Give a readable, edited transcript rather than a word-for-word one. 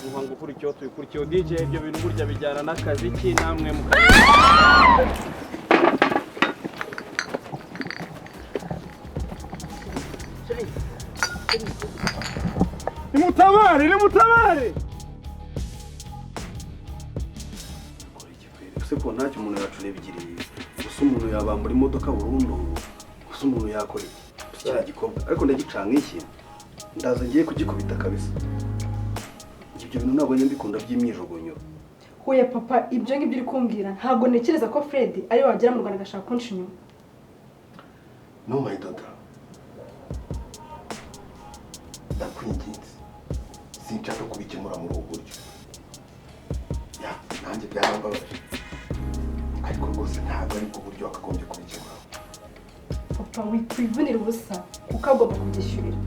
Umuhango ukurikiyeho tuyikurikiyeho. DJ, ibyo bintu burya bijyana n'akazi ki namwe mu Nimutabare, nimutabare! Ese ko ntacyo umuntu yacura ebyiri gusa, umuntu yabambura imodoka burundu gusa, umuntu yakora iki? Kiriya gikorwa ariko ndagicanga iki, ndaza ngiye kugikubita kabisa. Ibyo bintu ntabwo njya mbikunda by'imyijugunyo. Hoya papa, ibyo ngibyo uri kumbwira, ntabwo ntekereza ko Fred ariwe wagera mu Rwanda agashaka kunca inyuma. No, my daughter, ndakwinginze, sinshaka kubikemura muri ubu buryo. Ya, nanjye byarambabaje, ariko rwose ntabwo ari bwo buryo wakagombye kubikemura. Papa, wikwivunira ubusa kuko agomba kubyishyurira.